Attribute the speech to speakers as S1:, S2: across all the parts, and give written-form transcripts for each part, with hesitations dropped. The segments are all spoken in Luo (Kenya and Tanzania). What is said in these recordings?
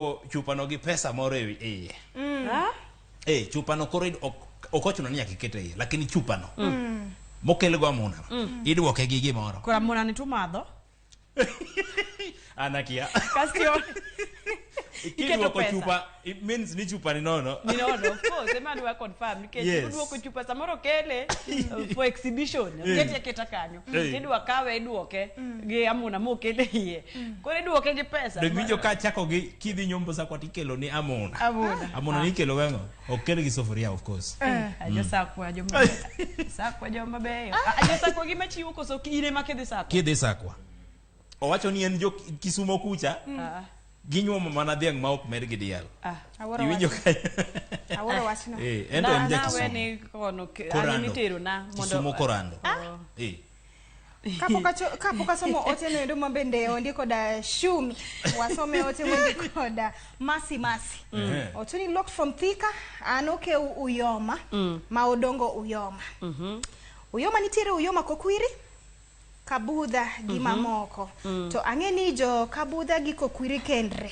S1: Chupano gi pesa moro e iye.
S2: Ah?
S1: Eh, chupano koro ok ochuno ni nyaka ikete iye, lakini chupano mokel go amuna idwoke gi gimoro.
S2: Koro amuna ni tumadho.
S1: An akia.
S2: Kasto iketo
S1: Kidwoko
S2: pesa.
S1: chupa, it means ni chupa ni nono.
S2: Ni nono, of course, ema adwa confirm nikech udwoko chupa samoro kele for exhibition, okete aketa kanyo. Tidwa kawe idwoke gi amuna mokele iye. Koro idwoke gi pesa.
S1: Dong winjo ka chako gi kidhi nyombo sakwa tikelo ni amuna.
S2: Amuna.
S1: Amuna ni ikelo gang'o? Ok kel gi sufuria, of course.
S2: Ajo sakwa joma sakwa joma beyo. Ajo sakwa gima chiwo koso in ema kidhi sakwa.
S1: Kidhi sakwa. Owacho ni en jo Kisumo kucha. Ginyuomo mana dhiang' ma ok med gi diel.
S3: Awuoro
S1: Iwinjo
S3: wachno.
S1: ka?
S3: Awuoro wachno.
S1: Eh, en to en ja
S2: Nawe
S1: Kisumo.
S2: ni kono an
S1: Korando.
S2: emitero na mondo
S1: Kisumo Korando. Eh.
S3: Kapok asomo ote no endo ma bende ondik koda Shumi, wasome ote mondik koda Masi Masi. Ocho ni locked from Thika, an okew Uyoma, ma odongo Uyoma. Uyoma nitiere Uyoma Kokwiri, Kabudha gi mamoko. To ang'e ni jo Kabudha gi Kokwiri kendre.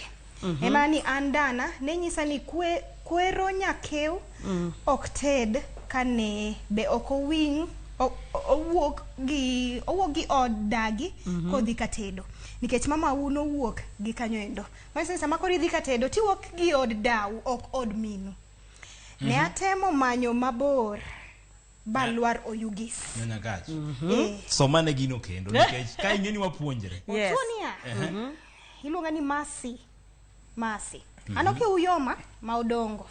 S3: Ema ni an dana ne nyisa ni kwero nyakew ok ted kane be ok owing owuok gi od dagi kodhi ka tedo. Nikech mama u nowuok gi kanyo endo. Manyiso ni sama koro idhi ka tedo tiwuok gi od dau ok od minu. Ne atemo manyo mabor ba lwar Oyugis.
S1: Nyanyakach.
S3: Soma
S1: ne gino kendo nikech ka ing'e ni wapuonjre.
S3: Ochuonia. Iluonga ni Masi. Masi. An ok Uyoma ma odongo.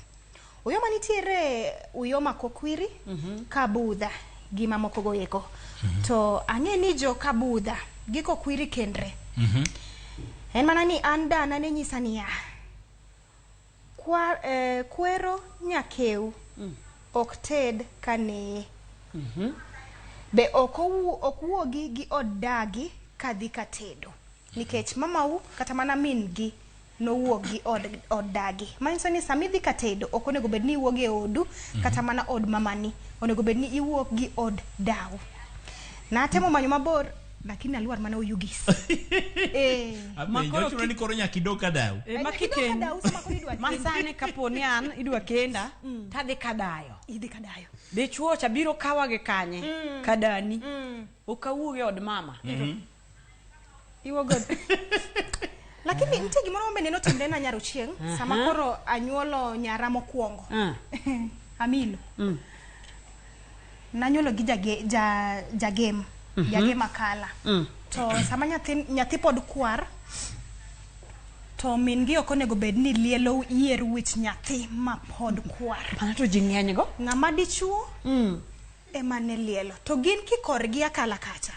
S3: Uyoma nitiere Uyoma Kokwiri, Kabudha gi mamoko go eko. To ang'e ni jo Kabudha gi Kokwiri kendre. En mana ni an dana ne nyisa niya, kwero nyakew ok ted kaneye. Be ok wuogi gi od dagi kadhi ka tedo. Nikech mamau kata mana min gi nowuok gi od dagi. Manyiso ni sama idhi ka tedo ok onego bed ni iwuok e odu kata mana od mamani. Onego bed ni iwuok gi od dau. Natemo manyo mabor lakini alwar mana Oyugis.
S1: Apenjo, ochuno ni koro nyaka idog ka dau.
S2: Masani kapo ni an idwa kenda tadhi kadayo.
S3: Idhi kadayo.
S2: Dichuo cha biro kawa gi kanye? Kadani. Ok awuog e od mama.
S3: Iwuog od. Lakini nitie gimoro ma bende notimre na nyar Ochieng' sama koro anyuolo nyara mokwongo. Amilo. Nanyuolo gi jagem. Jagem Akala. To sama nyathi pod kwar, to min gi ok onego bed ni lielo yier wich nyathi ma pod kwar.
S2: Mano to ji ng'eny go.
S3: Ng'ama dichuo ema ne lielo. To gin kikorgi Akala kacha.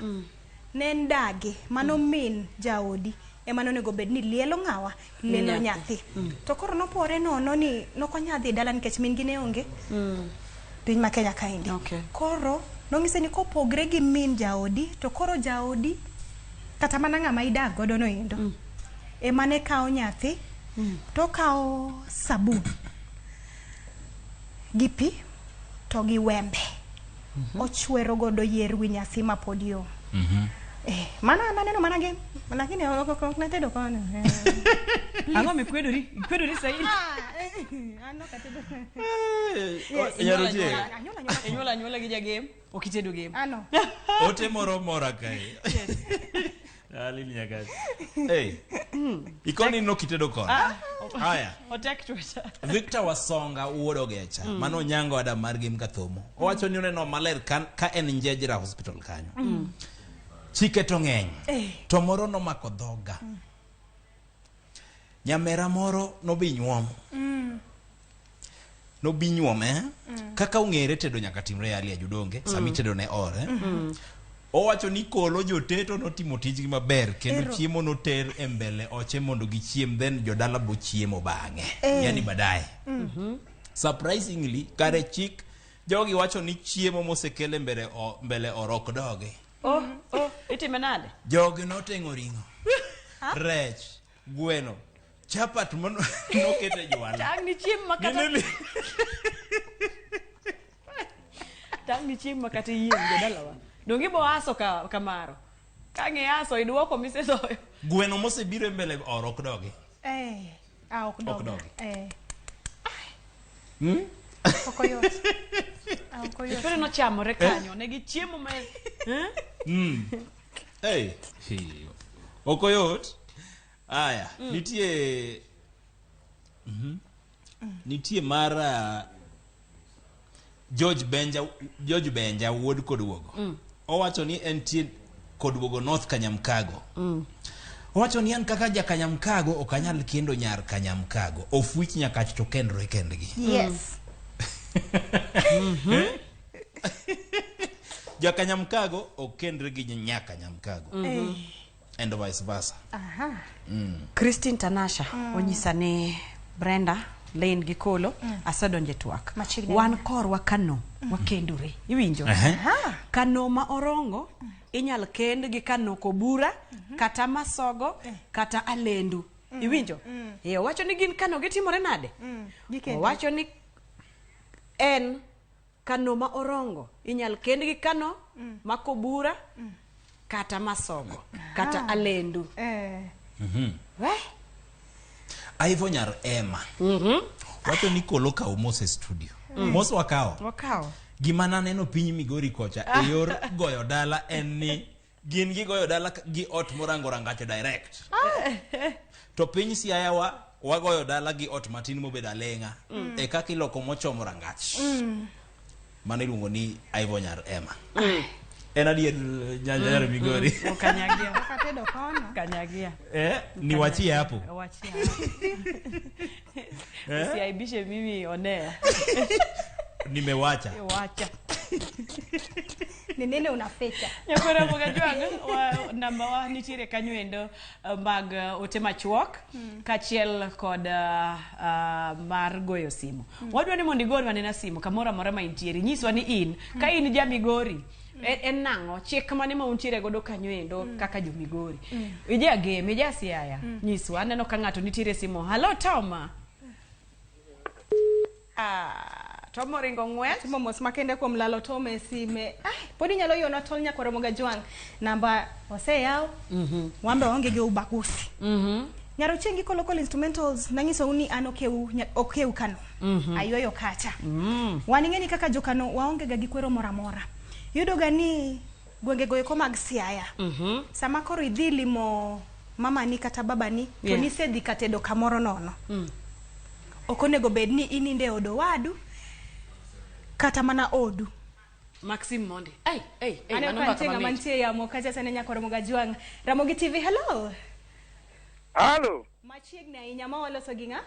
S3: Ne en dagi, mano min jaodi ema nonego bed ni lielo ng'awa, lielo nyathi. To koro nopore nono ni nokonya dhi dala nikech min gi ne onge piny ma Kenya kaendi. Koro nong'ise ni kopogre gi min jaodi, to koro jaodi kata mana ng'ama idak godo no endo ema ne kawo nyathi to kawo sabun gi pi to gi wembe. Ochwero godo yier wi nyathi ma pod yom. Mana naneno mana game. Lakini ok natedo kono.
S2: Ang'o mikwedori? Ikwedori saidi?
S3: An ok atedo.
S1: Nyar Ochieng.
S3: Anyuola anyuola.
S2: Inyuola anyuola gi jagem, ok itedo game.
S3: Ano.
S1: Ote moro mora kae. Alini Nyakach. Hey. Ikoni nok itedo kono. Haya.
S2: Otek tweta.
S1: Victor Wasonga wuod Ogecha. Mano Onyango Adam mar Gem Kathomo. Owacho ni oneno maler ka en Njejra Hospital kanyo. Chike to ng'eny. To moro nomako dhoga. Nyamera moro nobi nyuom. Nobi nyuom Kaka ong'ere tedo nyaka timre yali ya jodonge. Sama itedo ne ore. Owacho ni kolo joteto notimo tijgi maber kendo chiemo noter e mbele oche mondo gichiem, then jodala bo chiemo bang'e. Yani baadaye. Surprisingly, kare chik jogi wacho ni chiemo mosekel e mbele orok dogi.
S2: Oh, itime nade?
S1: Jogi noteng'o ring'o, rech, gweno, chapat noket e jwala.
S2: Tang' ni chiemo makata Tang' ni chiemo makata iyieng' jodalawa. Donge ibo aso kamaro. Ka ng'i aso iduoko misesoyo.
S1: Gweno mosebiro e mbele orok dogi.
S3: Ah, ok
S1: Ok
S3: dog.
S1: dogi.
S3: Eh.
S1: Hmm?
S3: Ok oyot. Ah, ok oyot.
S2: Chwere nochamore kanyo ne gichiemo ma Eh?
S1: Hey. Hi. Ok oyot. Aya, nitie Nitie mar George Benja George Benja wuod Kodwogo. Owacho ni entie Kodwogo North Kanyamkago. Owacho ni an kaka ja Kanyamkago ok anyal kendo nyar Kanyamkago. Of which Nyakach to kendre kendgi.
S3: Yes.
S1: Ja Kanyamkago ok kendre gi nya Kanyamkago.
S3: Eh.
S1: And vice versa.
S3: Aha.
S2: Christine Tanasha onyisa ni Brenda Lane gi Kolo asedonjo e twak.
S3: Machiegni
S2: Wan korwa Kano wakendore. Iwinjo? Kano ma Orongo inyal kend gi Kano Kobura kata Masogo kata Alendu. Iwinjo? Eh, owacho ni gin Kano gitimore nade?
S3: Gikendore.
S2: Owacho ni en Kano ma Orongo inyal kend gi Kano ma Kobura kata Masogo kata Alendu.
S3: Eh.
S2: We?
S1: Aivo nyar Emma. Wacho ni Kolo kawo Mos e studio. Mos wakawo.
S2: Wakawo.
S1: Gima naneno piny Migori kocha e yor goyo dala en ni gin gigoyo dala gi ot morango rangach direct. To piny Siaya wa wagoyo dala gi ot matin mobedo aleng'a. E kaka iloko mochomo rangach. Mano iluongo ni Aivo nyar Emma. En adier nyar Migori.
S2: Kanyagia.
S3: Katedo kono.
S2: Kanyagia.
S1: Eh, niwachie hapo.
S2: Wachia. Usiaibishe mimi onea.
S1: Nimewacha.
S2: Wacha.
S3: Ni nini unaficha?
S2: Nyakora Mogajwang' wa namba wa nitiere kanyo endo mag ote machuok kaachiel kod mar goyo simu. Wadwa ni mondo igonwa nena simu kamoro amora ma intiere. Nyiswa ni in ka in ja Migori en nang'o chik mane ma untiere godo kanyo endo kaka jo Migori. Ija Gem, ija Siaya. Nyiswa aneno ka ng'ato nitiere simu. Hello Toma. Tom oringo ng'wech.
S3: Timo mos makende kuom lalo Tom e sime. Ai, pod inyalo yuona tol nyakwar Mogajwang'. Namba oseyaw. Wan be waonge gi ubaguzi. Nyarochieng' gi Kolokol Instrumentals nanyisou ni an okeu okeu Kano. Ayuoyo kacha. Wan ing'e ni kaka jokano waonge ga gi kwero moro amora. Iyudo ga ni gwenge go eko mag Siaya. Sama koro idhi limo mamani kata babani to nisedhi katedo kamoro nono. Ok onego bed ni ininde e od owadu kata mana odu.
S2: Maxim Mondi. Ai, ai, ai,
S3: Aneno
S2: mano
S3: ka
S2: mbaka
S3: nitie ng'ama
S2: mamit.
S3: nitie e yamo kacha sani nyakwar Mogajwang'. Ramogi TV, hello.
S4: Halo,
S3: Machiegni ahinya ma waloso gi ng'a?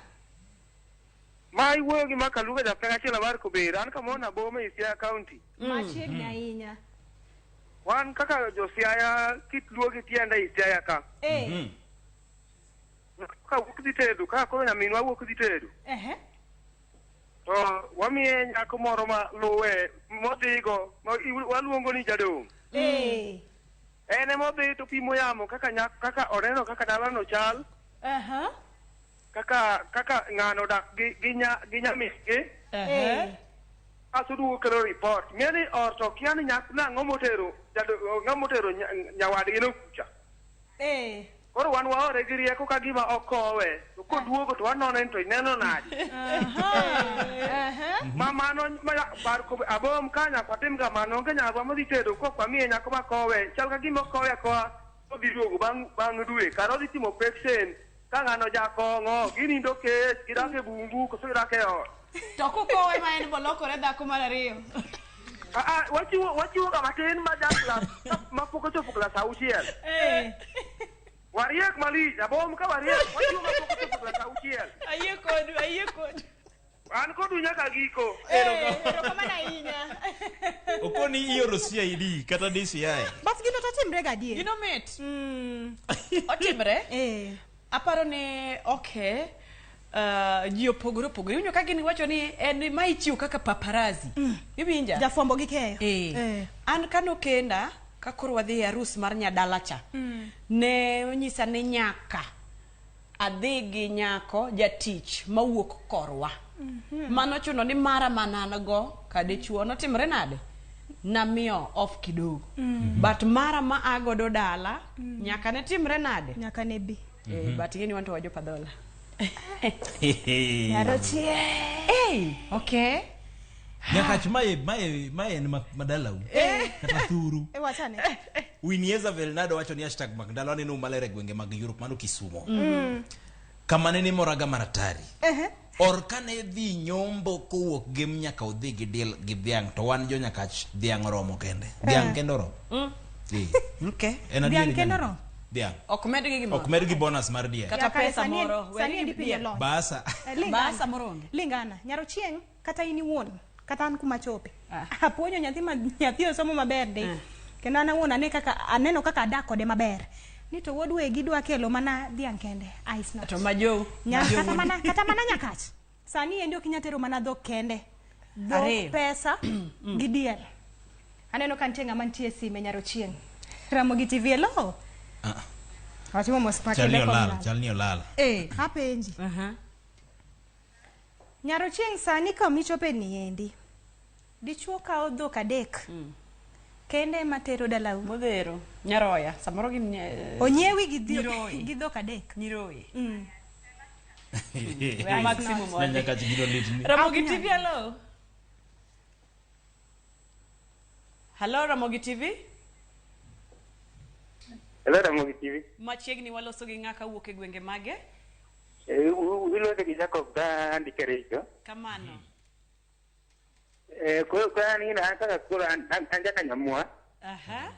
S4: ma iwuoyo gi Makaluga japeng achiel mar Kobero, an kamona boma e Siaya County.
S3: Machiegni ahinya.
S4: Wan kaka jo Siaya kit luo gi tienda e Siaya ka.
S3: Eh.
S4: Ka wuok dhi tedo, ka koro nyaminwa wuok dhi tedo.
S3: Ehe.
S4: To wamiye nyako moro ma luwe modhigo, ma waluongo ni jadong'.
S3: Eh.
S4: En ema odhi to pimo yamo kaka nyako kaka oneno kaka dalano chal,
S3: Aha.
S4: kaka kaka ng'ano dak gi gi nya gi nyamin-gi.
S3: Eh.
S4: Asto duogo kelo report. Ng'e ni ot to kia ni nyak nang'o motero ng'ama motero nyawadgi no kucha.
S3: Eh.
S4: Koro wan waore gi rieko ka gima okowe. To koduogo to wanone ni to ineno nade.
S3: Aha.
S4: Ma mano ma bar ko abom ka nyaka watim ga mano onge nyarwa modhi tedo kok wamiye nyako makowe. Chal ka gima okowe akowa odhi duogo bang' bang' dwe. Kara odhi timo operation ka ng'ano jakong'o ginindo kech gidak e bungu koso gidak e ot.
S2: To kokowe ma en bolokore dhako mar ariyo.
S4: Ah, wachiwo wachiwo ga matin ma ja klas ma pok ochopo klas auchiel.
S3: Eh.
S4: Wariek malich, abom ka wariek, wachiwo ma pok ochopo klas auchiel.
S2: Ayie kodu, ayie kodu.
S4: An kodu nyaka giko.
S3: Eh, erokamano ahinya.
S1: Okoni ioro CID kata DCI.
S3: But gino to timre ga adier.
S2: Gino mit.
S3: Mm.
S2: Otimre.
S3: Eh.
S2: Aparo ni okay. Ji opogore opogore. Iwinjo ka gin wacho ni en ma ichiwo kaka paparazzi. Iwinja?
S3: Jafwambo gi keyo.
S2: Eh.
S3: Eh.
S2: An kanokenda ka koro wadhi e arus mar nyadala cha. Ne onyisa ni nyaka adhi gi nyako jatich mawuok korwa. Mano chuno ni mara mana an go kadichuo notimre nade? Namiyo off kidogo. But mara ma agodo dala nyaka ne timre nade?
S3: Nyaka ne bi.
S2: But ing'e ni wan to wajopadhola.
S3: Nyarochieng.
S2: Hey, okay.
S1: Nyakach mae mae mae en madalau. Kata thuru.
S3: E wachane.
S1: Winieza Velnado wacho ni hashtag Magdalo aneno maler e gwenge mag Europe mano Kisumo. Kama nene moraga maratari. Or kane dhi nyombo kowuok gem nyaka odhi gi diel gi dhiang' to wan jo Nyakach dhiang' oromo kende. Dhiang' kende oromo. Eh.
S2: Okay.
S1: En adieri
S3: Dhiang' kende
S1: nyalo.
S3: oromo?
S1: Dhiang'.
S2: Ok med gi gimoro.
S1: Ok med gi bonus mar diel.
S2: Kata
S3: Ya, kare
S2: pesa
S3: sani en-
S2: moro.
S3: Sani
S2: Weri
S3: endi
S2: gi
S3: piny
S2: diel.
S3: olony.
S1: Basa.
S3: Lingana.
S2: Basa moro onge.
S3: Lingana. Nyarochieng kata in iwuon kata an kuma chope.
S2: Ah.
S3: Apuonjo nyathi ma nyathi osomo maber ndi. Kendo an awuon ane kaka aneno kaka adak kode maber. Ni to wuod wegi dwa kelo mana dhiang' kende. Ah, it's not.
S2: To majou.
S3: Kata mana kata mana Nyakach. Sani endi ok inyal tero mana dhok kende. Dhok
S2: Ariyo.
S3: pesa gi diel. Aneno ka nitie ng'ama nitie e sime Nyarochieng. Ramogi TV hello.
S1: Ah.
S3: Watimo mos
S1: Chal ni
S3: makende
S1: olal,
S3: kod
S1: chal ni olal.
S3: Eh, apenji.
S2: Aha.
S3: Nyarochieng sani kamichope ni endi. Dichuo kawo dhok adek. Kende ema tero dalau.
S2: Modhero. Nyaroya. Samoro gin
S3: Onyiewi gi
S2: Nyiroye.
S3: gi dhok adek.
S2: nyiroye. We amak simu
S1: Na
S2: mondi.
S1: Nyakach gino litni.
S2: Ramogi TV hello. Hello Ramogi TV.
S4: Hello Ramogi TV.
S2: Machiegni waloso gi ng'aka wuok e gwenge mage.
S4: Iluonge gi Jacob ka andike redio.
S2: Kamano.
S4: Koro koro an gina an kaka koro an an jakanyamwa.
S2: Aha.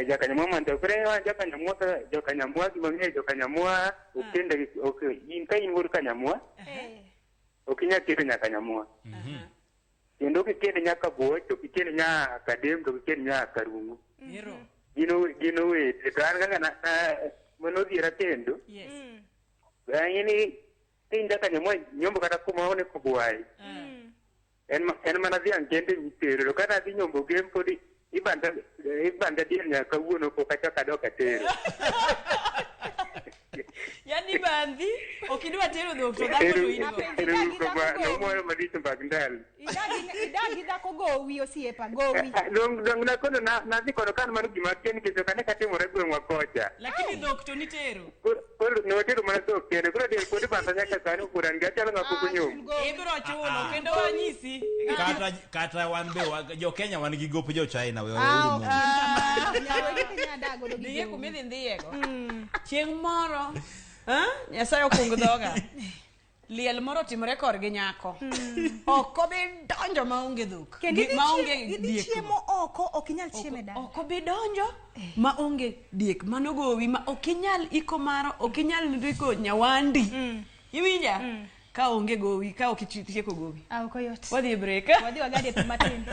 S4: Jakanyamwa mondo koro an jakanyamwa ka jokanyamwa gima ng'eyo jokanyamwa ok kende ok in ka in wuod kanyamwa ok inyal kendo nyaka nyamwa. Kendo ok ikend nyaka Buoch, ok ikend nyaka Dem, to ok ikend nyaka Karungu.
S2: Hero.
S4: Gin gin owete. To an kaka na manodhiera kendo.
S2: Yes.
S4: Ang'e ni in jakanyamwa nyombo kata kuma onego bwayi. En mana dhiang' kende mitero to kata adhi nyombo gem pod ibanda diel nyaka kawuono pok achako adok atero.
S2: Yaani bandhi ok idwa tero dhok to dhako to in go.
S4: Ero uru kamano, umoro malich mbak ndalo.
S3: Idagi dhako gowi osiepa gowi.
S4: Dong nakono nadhi kono kan mano gima akia nikech ok ane katimore gweng'wa kocha.
S2: Lakini dhok to nitero.
S4: Koro ne watero mana dhok kende koro diel pod ibanda nyaka sani okura an gi achalo ng'a pok onyombo.
S2: Ibiro chulo kendo wanyisi.
S1: Kata wan be jo Kenya wan gi gop jo China we
S3: Ah,
S1: wauru
S3: ok
S1: mondo.
S3: in kamano. Nyawegi ok inyal dago godo gi
S2: Dhiye
S3: gowi.
S2: kuma idhi ndhiyego. Chieng' moro Nyasaye okung dhoga. Liel moro otimore korgi nyako. Ok obi donjo maonge dhok.
S3: Kendo
S2: Maonge
S3: idhi
S2: diek.
S3: chiemo oko ok inyal chiemo e dala.
S2: Ok obi donjo maonge diek. Mano gowi ma ok inyal iko maro, ok inyal riko nyawandi. Iwinja? Ka onge gowi, ka ok itieko gowi.
S3: Ah, ok oyot.
S2: Wadhi e break.
S3: Wadhi wagadi e pi matin.